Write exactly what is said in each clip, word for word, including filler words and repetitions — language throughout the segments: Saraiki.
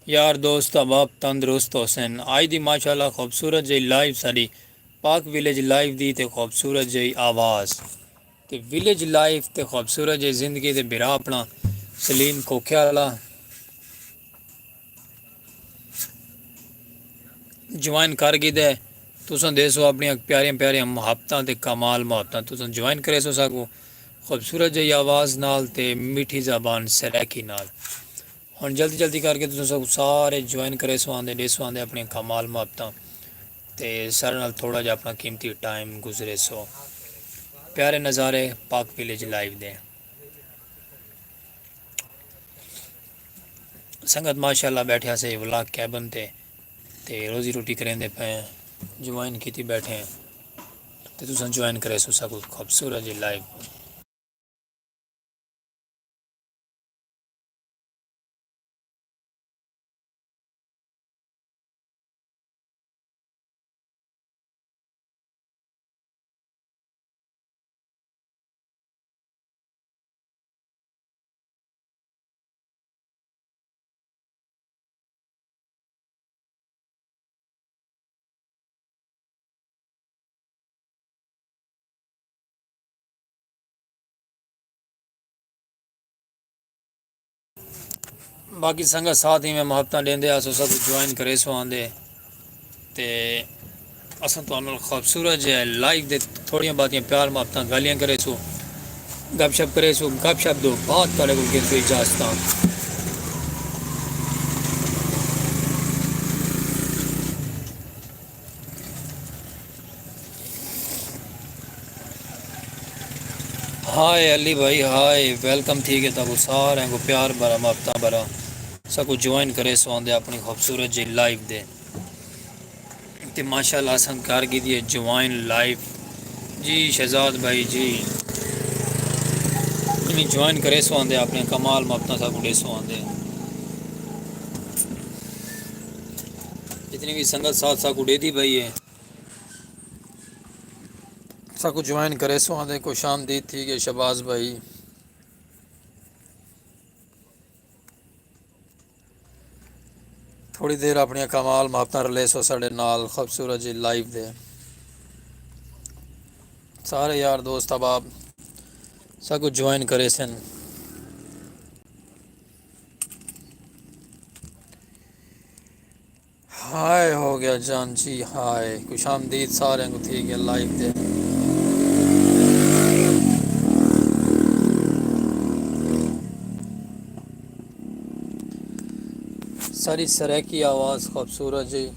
یار دوست احباب تندرست ہوسن۔ آج دی ماشاءاللہ خوبصورت جئی لائیو ساڈی پاک ویلیج لائیو دی تے خوبصورت جئی آواز تے ویلیج لائیو تے خوبصورت جئی زندگی دے بھرا اپنا سلیم کھوکھے والا جوائن کر گھدے۔ تساں دیسو اپنیاں پیاریاں پیاریاں محبتاں تے کمال محبتاں۔ تساں جوائن کریسو ساکوں خوبصورت جئی آواز نال تے میٹھی زبان سرائیکی نال۔ ہݨ جلدی جلدی کر کے تساں ساکوں سارے جوائن کریسو آندے، ݙیسو آندے اپنیاں کمال محبتاں تے سارے نال تھوڑا جہا اپنا قیمتی ٹائم گزریسو۔ پیارے نظارے پاک ویلیج لائیو دے۔ سنگت ماشاءاللہ ٻیٹھے ہاسے ولاگ کیبن تے تے روزی روٹی کریندے پئے ہیں، جوائن کیتی ٻیٹھے ہیں تے تساں جوائن کریسو ساکوں خوبصورت جئی لائیو۔ باقی سنگت ساتھ ایویں محبتاں ݙیندے آسو سب جوائن کریسو آندے تے اساں تہاݙے نال خوبصورت جے لائیو دے تھوڑیاں باتیاں پیار محبتاں گالیاں کریسو، گپ شپ کریسو۔ گپ شپ دو بعد تہاݙے کول گھنسو اجازتاں۔ ہائے علی بھائی ہائے، ویلکم تھی ڳئے تہاکوں ساریں کوں پیار بھرا محبتاں بھرا۔ ساکوں جوائن کریسو آندے اپݨی خوبصورت جئی لائیو دے تے ماشاءاللہ اساں کر گھدی ہے جوائن لائیو۔ جی شہزاد بھائی جی، ایویں جوائن کریسو آندے اپݨیاں کمال محبتاں ساکوں ݙیسو آندے۔ جتنی وی سنگت ساتھ ساکوں ݙیدی پئی ہے ساکوں جوائن کریسو آندے۔ خوش آمدید تھی ڳئے شہباز بھائی۔ تھوڑی دیر اپݨیاں کمال محبتاں رلیسو ساݙے نال خوبصورت جئی لائیو دے سارے یار دوست احباب ساکوں جوائن کریسن۔ ہائے ہو ڳیا جان جی ہائے، خوش آمدید ساریں کوں تھی ڳئے لائیو دے۔ ساݙی سرائیکی آواز خوبصورت جئی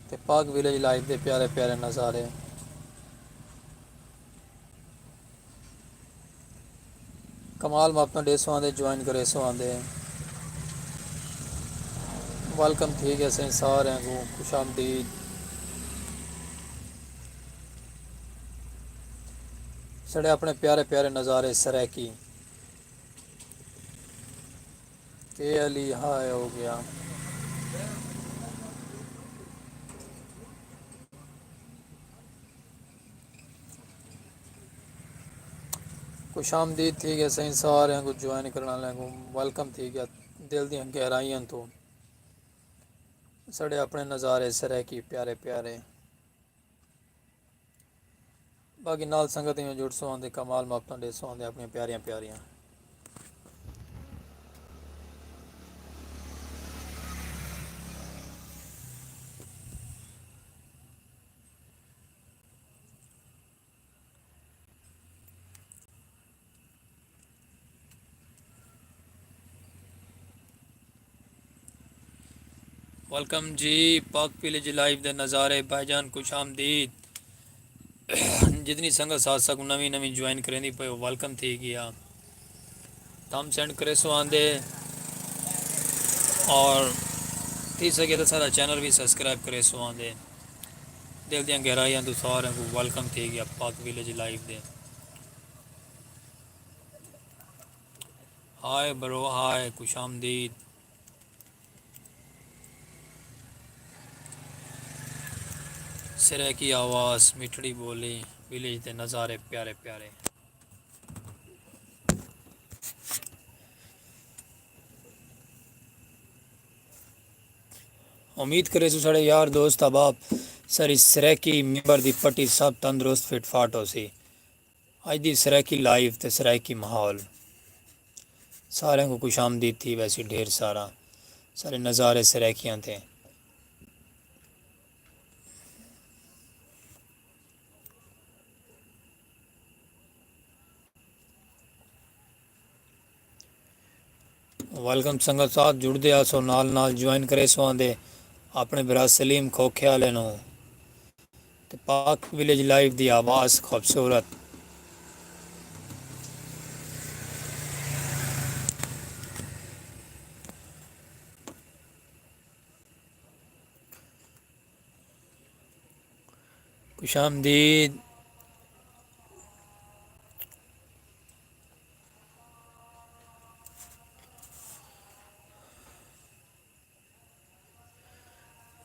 تے پاک ویلیج لائیو دے پیارے پیارے نظارے۔ کمال محبتاں ݙیسو آندے، جوائن کریسو آندے۔ ویلکم تھی ڳئے سئیں ساریں کوں، خوش آمدید۔ ساݙے اپݨے پیارے پیارے نظارے سرائیکی۔ اے علی ہائے ہو ڳیا۔ خوش آمدید تھی ڳئے سئیں ساریں کوں، جوائن کرݨ آلیاں کوں ویلکم تھی ڳیا دل دیاں گہرائیاں توں۔ ساݙے اپݨے نظارے سرائیکی پیارے پیارے۔ باقی نال سنگت ایویں جڑسو آندے، کمال محبتاں ݙیسو آندے اپݨیاں پیاریاں پیاریاں۔ ویلکم جی، پاک ویلیج لائیو دے نظارے، بھائی جان خوش آمدید۔ جتنی سنگت ساتھ ساکوں نویں نویں جوائن کریندی پئی ہو، ویلکم تھی ڳیا۔ تھم سینڈ کریسو آندے اور تھی سڳے تاں ساݙا چینل وی سبسکرائب کریسو آندے۔ دل دیاں گہرائیاں توں ساریں کوں ویلکم تھی ڳیا پاک ویلیج لائیو دے۔ ہائے برو ہائے، خوش آمدید۔ سرائیکی آواز، مٹھڑی ٻولی، ویلیج دے نظارے پیارے پیارے۔ امید کریسوں ساڑے یار دوست احباب، ساڑی سرائیکی ممبر دی پٹی سب تندرست فٹ فاٹ ہوسی۔ اج دی سرائیکی لائیو تے سرائیکی ماحول سارے کوں خوش آمدید تھی ویسی ڈھیر سارا۔ سارے نظارے سرائیکیاں تے۔ ویلکم سنگت ساتھ، جڑدے آسو نال نال جوائن کریسو آندے اپنے بھرا سلیم کھوکھے آلے نو۔ تے پاک ولیج لائیو دی آواز خوبصورت۔ خوش آمدید۔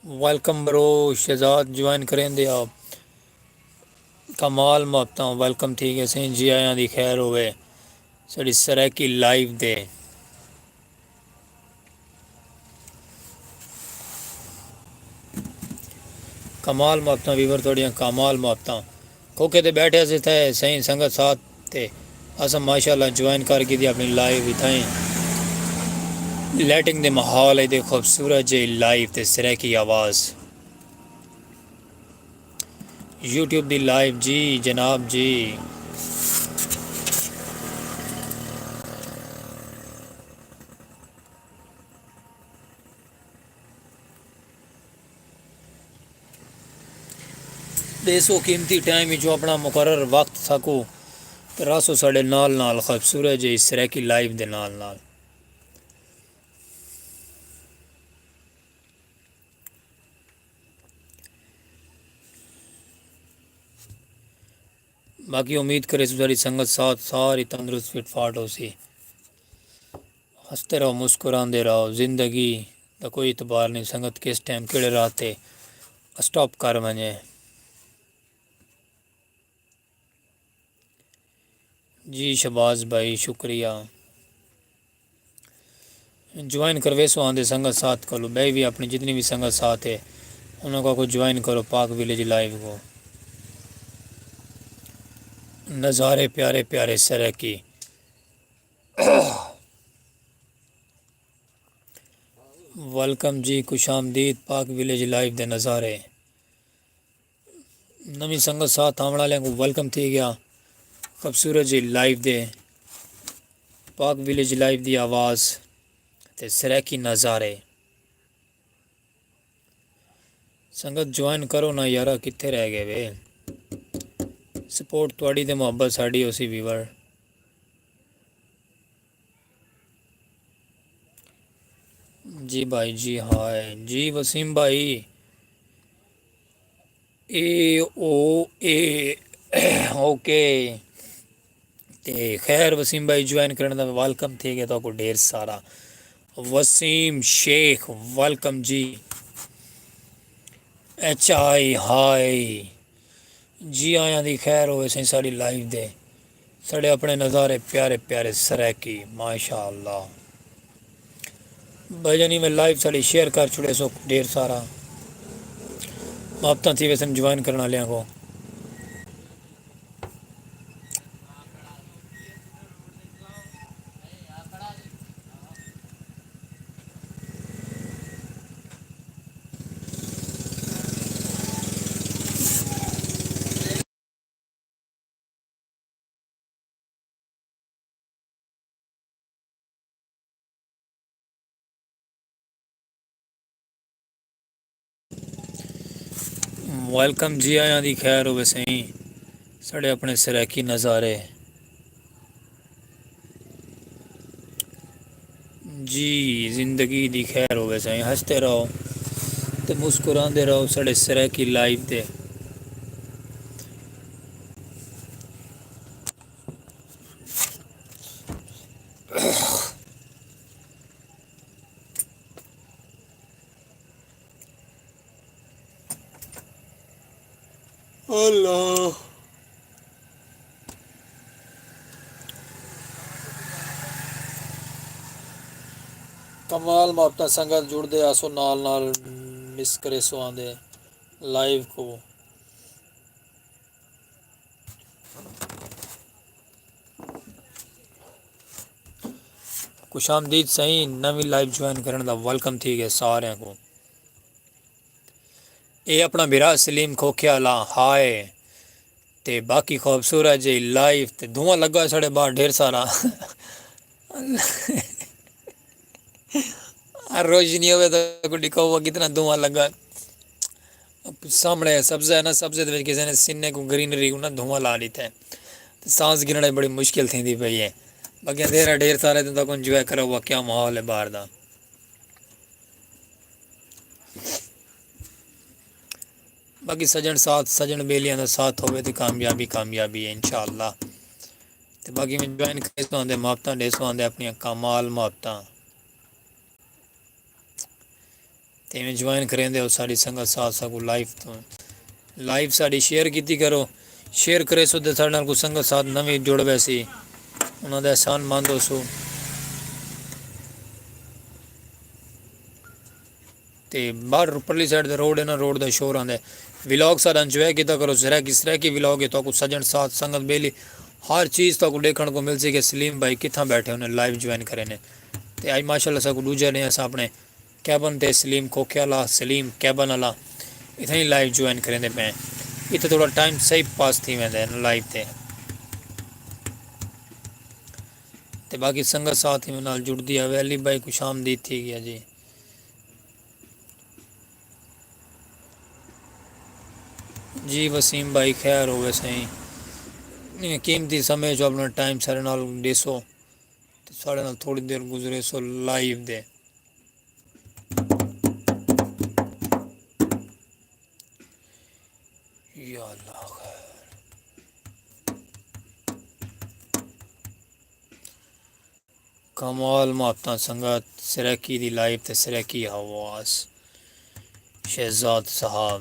ویلکم برو، شہزاد جوائن کریندے آ۔ کمال محبتاں ویلکم تھی گئے سیں، جی آیاں دی خیر ہوئے ساڑی سرائیکی لائیو دے۔ کمال محبتاں ویور تھوڑیاں کمال محبتاں۔ کھوکھے تے بیٹھے سے تھے سائیں سنگت ساتھ تے اساں ماشاءاللہ جوائن کر گھدی اپنی لائیو اتھائیں۔ لائٹنگ دے ماحول اچ دے خوبصورت جے لائیو تے سرائیکی آواز۔ یوٹیوب دی لائیو جی جناب جی۔ ݙیسو قیمتی ٹائم وچوں اپݨا مقرر وقت ساکوں تے رہسو ساݙے نال نال خوبصورت جئی سرائیکی لائیو دے نال نال۔ باقی امید کریسوں ساݙی سنگت ساتھ ساری تندرست فٹ فاٹ ہوسی۔ ہستے رہو، مسکراندے رہو، زندگی دا کوئی اعتبار نہیں، سنگت کس ٹائم کیڑھے راہ تے اسٹاپ کر ونڄے۔ جی شہباز بھائی شکریہ۔ جوائن کرویسو آندے سنگت ساتھ کولو، ٻئے وی اپݨی جتنی وی سنگت ساتھ ہے انہاں کوں آکھو جوائن کرو پاک ولیج لائیو کوں۔ نظارے پیارے پیارے سرائیکی۔ ویلکم جی، خوش آمدید پاک ولیج لائیو دے نظارے۔ نویں سنگت ساتھ آوݨ آلیاں کوں ویلکم تھی ڳیا۔ خوبصورت جی لائیو دے پاک ولیج لائیو دی آواز تے سرائیکی نظارے۔ سنگت جوائن کرو نا یارا، کتھے رہ ڳئے وے؟ سپورٹ تہاݙی تے محبت ساݙی ہوسی ویور۔ جی بھائی جی ہائے جی وسیم بھائی۔ اے او اے اوکے۔ تے خیر وسیم بھائی جوائن کرݨ دا ویلکم تھی ڳیا تہاکوں ڈھیر سارا۔ Waseem Sheikh welcome ji. H I hi. جی آیاں دی خیر ہووے سئیں ساݙی لائیو دے۔ ساݙے اپݨے نظارے پیارے پیارے سرائیکی ماشاء اللہ۔ بھائی جان ایویں لائیو ساݙی شیئر کر چھوڑیسو ڈھیر سارا۔ محبتاں تھی ویسن جوائن کرݨ آلیاں کوں۔ ویلکم جی آیاں دی خیر ہووے سئیں ساݙے اپݨے سرائیکی نظارے۔ جی زندگی دی خیر ہووے سائیں ہستے رہو تے مسکراندے رہو ساݙے سرائیکی لائیو تے۔ اللہ کمال محبتاں سنگت جڑدے آسو نال نال۔ مس کرے سو آندے لائیو کو۔ خوش آمدید سائیں، نویں لائیو جوائن کرن دا ویلکم تھی گئے سارے کو۔ اے اپنا بھرا سلیم کھوکھے والا ہائے۔ تے باقی خوبصورت جی لائف تے دھواں لگا ساڑے باہر ڈھیر سارا۔ ہر روشنی ہوئے تو کو ڈکھاؤ کتنا دھواں لگا۔ سامنے سبزہ ہے نا، سبزے دے وچ کسی نے سینے کو گرینری کو نا دھواں لا لیتا ہے۔ تے سانس گرنے بڑی مشکل تھی دی پئی ہے۔ باقی اندھیرا ڈھیر سارے تے تک انجوائے کرو وہ کیا ماحول ہے باہر دا۔ باقی سجن ساتھ، سجن بیلیاں دا ساتھ ہووے تے کامیابی کامیابی ہے انشاءاللہ۔ تے باقی میں جوائن کریسو آندے محبتاں ڈیسو آندے اپنیاں کمال محبتاں۔ تے میں جوائن کریندے ہو ساری سنگت ساتھ ساکو لائیو تو لائیو ساری شیئر کیتی کرو۔ شیئر کریسو تے سارے نال کو سنگت ساتھ نویں جڑ ویسی۔ انہاں دا احسان مند ہوسو۔ تے باہر پرلی سائیڈ تے روڈ ہے نا، روڈ دا شور آندا ہے۔ ولاگ سارا انجوائے کیتا کرو، سرائیکی سرائیکی ولاگ ہے، تہاکوں سجن ساتھ سنگت بیلی ہر چیز تہاکوں ڈیکھن کو مل سی کہ سلیم بھائی کتھاں بیٹھے انہیں لائیو جوائن کرے نے۔ تے اج ماشاءاللہ ساکوں ڈوجھے نے اساں اپنے کیبن تے سلیم کھوکھے والا، سلیم کیبن والا اتھاں ہی لائیو جوائن کریندے پئے ہیں۔ اتھے تھوڑا ٹائم صحیح پاس تھی ویندا ہے نا لائیو تے۔ تے باقی سنگت ساتھ ہی نال جڑدی ہے۔ علی بھائی خوش آمدید تھی گیا جی۔ جی وسیم بھائی خیر ہووے سائیں، قیمتی سمے جو اپنا ٹائم سارے نال ڈیسو تے سارے نال تھوڑی دیر گزریسو لائیو دے۔ یا اللہ خیر۔ کمال محبتاں سنگت، سرائیکی دی لائیو تے سرائیکی حواس۔ شہزاد صاحب۔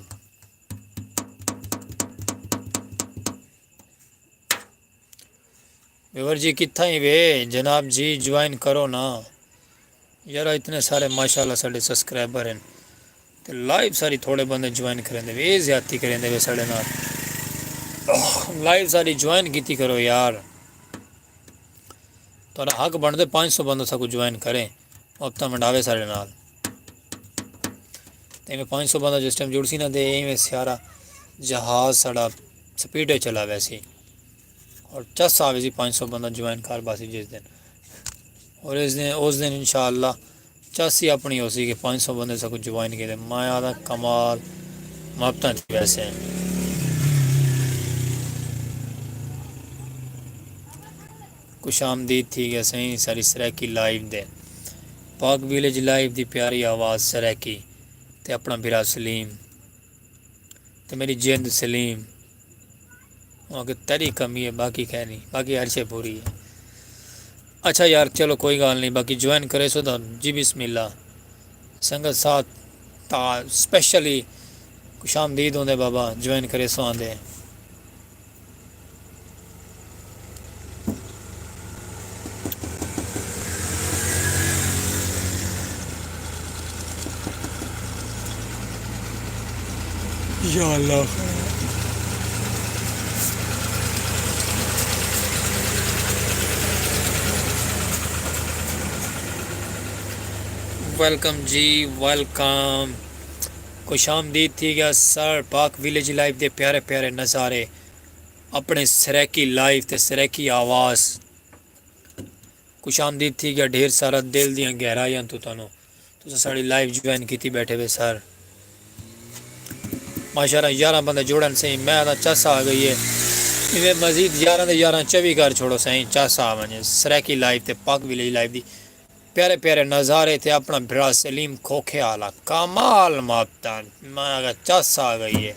ویور جی کتھاں ہی وے جناب جی، جوائن کرو نا۔ یارا اتنے سارے ماشاءاللہ ساڈے سبسکرائبر ہیں۔ تے لائیو ساری تھوڑے بندے جوائن کریندے وے، اے زیادتی کریندے وے ساڈے نال۔ لائیو ساری جوائن کیتی کرو یار۔ تہاڈا حق بنڑدے پنج سو بندہ ساکوں جوائن کرے، وقتاں ونڈاوے ساڈے نال۔ تے ایویں پنج سو بندہ جس ٹائم جڑسی نا تے ایویں سیارا جہاز ساڈا سپیڈ تے چلا ویسی۔ اور چس آویسی پنج سو بندہ جوائن کر باسی جس دن۔ اور اس دن، اس دن انشاءاللہ چاسی اپنی ہوسی کہ پنج سو بندے ساکوں جوائن کیتے۔ میں آکھدا کمال محبتاں تھی ویسے۔ خوش آمدید تھی گیا سائیں ساری سرائیکی لائیو دے۔ پاک ویلیج لائیو دی پیاری آواز سرائیکی تے اپنا بھرا سلیم۔ تے میݙی جند سلیم۔ اوں آکھے تیݙی کمی ہے، باقی کائنی، باقی ہر شے پوری ہے۔ اچھا یار، چلو کوئی ڳالھ نی، باقی جوائن کریسو تاں جی بسم اللہ۔ سنگت ساتھ تاں سپیشلی خوش آمدید ہوندے بابا، جوائن کریسو آندے۔ یا اللہ۔ ویلکم جی، ویلکم۔ خوش آمدید تھی گیا سر، پاک ویلیج لائیو دے پیارے پیارے نظارے، اپݨے سرائیکی لائیو تے سرائیکی آواز۔ خوش آمدید تھی گیا ڈھیر سارا دل دیاں گہرائیاں توں تانوں۔ تساں ساݙی لائیو جوائن کیتی ٻیٹھے وے سر۔ ماشاءاللہ یارہاں بندے جڑن سئیں، میں آکھداں چس آ ڳئی ہے۔ ایویں مزید یارہاں دے یارہاں چوی کر چھوڑو سئیں، چس آ ونڄے۔ سرائیکی لائیو تے پاک ویلیج لائیو دی پیارے پیارے نظارے تے اپݨا بھرا سلیم کھوکھے آلا۔ کمال محبتاں۔ میں آکھاں چس آ ڳئی ہے۔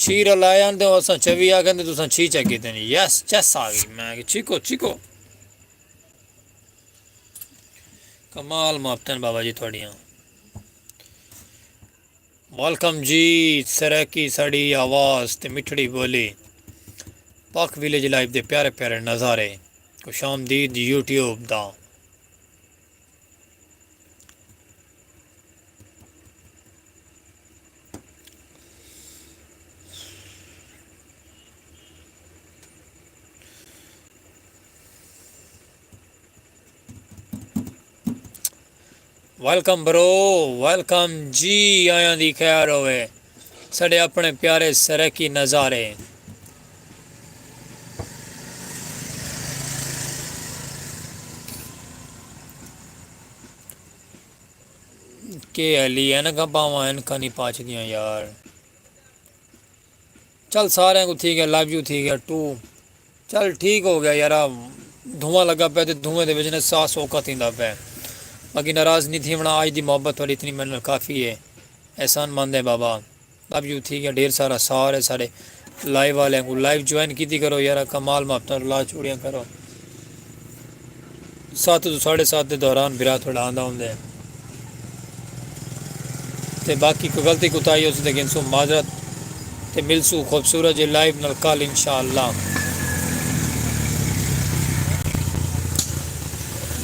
چھی رلائے ہن تے اساں چوی آکھن تے تساں چھی چا کیتے نے۔ یس، چس آ ڳئی۔ میں آکھاں چیکو، چیکو۔ کمال محبتاں بابا جی تہاݙیاں۔ ویلکم جی، سرائیکی ساݙی آواز تے مٹھڑی ٻولی۔ پاک ویلیج لائیو دے پیارے پیارے نظارے۔ خوش آمدید یوٹیوب دا۔ ویلکم برو، ویلکم جی، آیاں دی خیر ہووے ساݙے اپݨے پیارے سرائیکی نظارے۔ کے علی اینکاں پاواں، اینکاں نہیں پاچدیاں یار۔ چل سارے کو تھی گیا، لو یو تھی گیا ٹو۔ چل ٹھیک ہو گیا یارا، دھواں لگا پیا تے دھویں دے وچ نے ساہ سوکھا تھیندا پیا۔ باقی ناراض نہیں تھیوݨا، آج دی محبت تھوڑی اتنی میرے نال کافی ہے۔ احسان مند ہے بابا۔ لو یو تھی گیا ڈھیر سارا، سارے سارے لائیو والے کو لائیو جوائن کیتی کرو یارا، کمال محبت لا چوڑیاں کرو۔ ست توں ساڑھے ست دے دوران بھرا تھوڑا آندا ہوندے۔ تے باقی کوئی غلطی کوتاہی ہوسی تے گھنسوں معذرت۔ تے ملسوں خوبصورت جے لائیو نال کل انشاءاللہ۔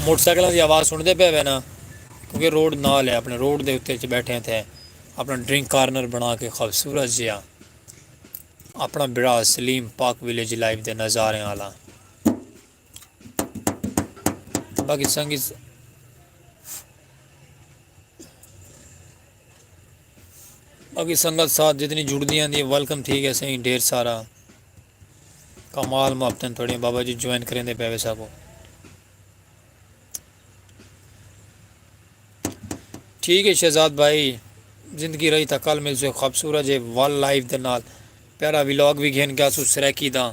موٹر سائیکلاں دی آواز سݨدے پئے وے نا، کیونکہ روڈ نال ہے، اپݨے روڈ دے اتے اچ ٻیٹھے تھے، اپݨا ڈرنک کارنر بݨا کے خوبصورت جیا اپݨا بھرا سلیم پاک ویلیج لائیو دے نظاریاں آلا۔ باقی سنگت، باقی سنگت ساتھ جتنی جڑدی آندی ہے، ویلکم تھی ڳئے سئیں، ڈھیر سارا۔ کمال محبتاں تھوڑیاں بابا جی جوائن کریندے پئے وے ساکوں۔ ٹھیک ہے شہزاد بھائی، زندگی رہی تاں کل ملسوں خوبصورت جے ول لائیو دے نال۔ پیارا ولاگ وی گھن ڳیا سوں سرائیکی دا،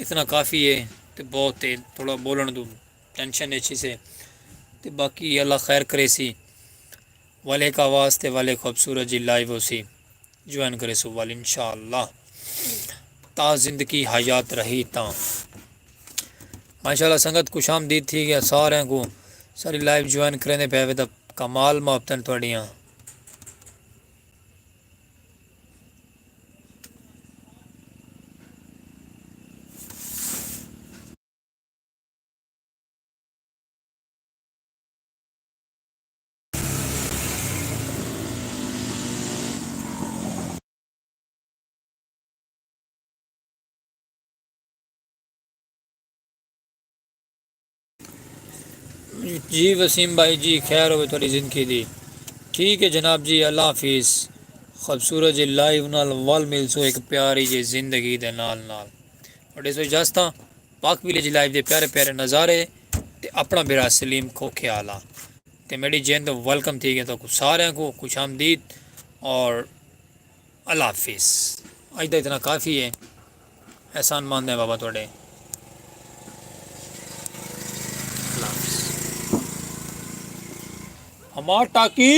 اتنا کافی ہے۔ تے بہت ہے، تھوڑا بولݨ توں ٹینشن اچ ہیسے۔ تے باقی اللہ خیر کریسی۔ ول ہک آواز تے ول ہک خوبصورت جی لائیو ہوسی، جوائن کریسو ول انشاءاللہ، تا زندگی حیات رہی تاں۔ ماشاءاللہ سنگت، خوش آمدید تھی ڳیا سارے کوں۔ ساری لائیو جوائن کریندے پئے وے تاں کمال محبتاں تہاݙیاں۔ جی وسیم بھائی جی، خیر ہووے تہاݙی زندگی دی۔ ٹھیک ہے جناب جی، اللہ حافظ۔ خوبصورت جی لائیو نال ول ملسوں ہک پیاری جی زندگی دے نال نال۔ اور ݙیسو اجازتاں، پاک ویلیج لائیو دے پیارے پیارے نظارے تے اپݨا بھرا سلیم کھوکھے آلا۔ تے میݙی جند ویلکم تھی ڳئے تہاکوں سارے کوں، خوش آمدید اور اللہ حافظ۔ اڄ دا اتنا کافی ہے۔ احسان مند ہے بابا تہاݙے۔ اللہ حافظ۔ ہمار ٹاکی۔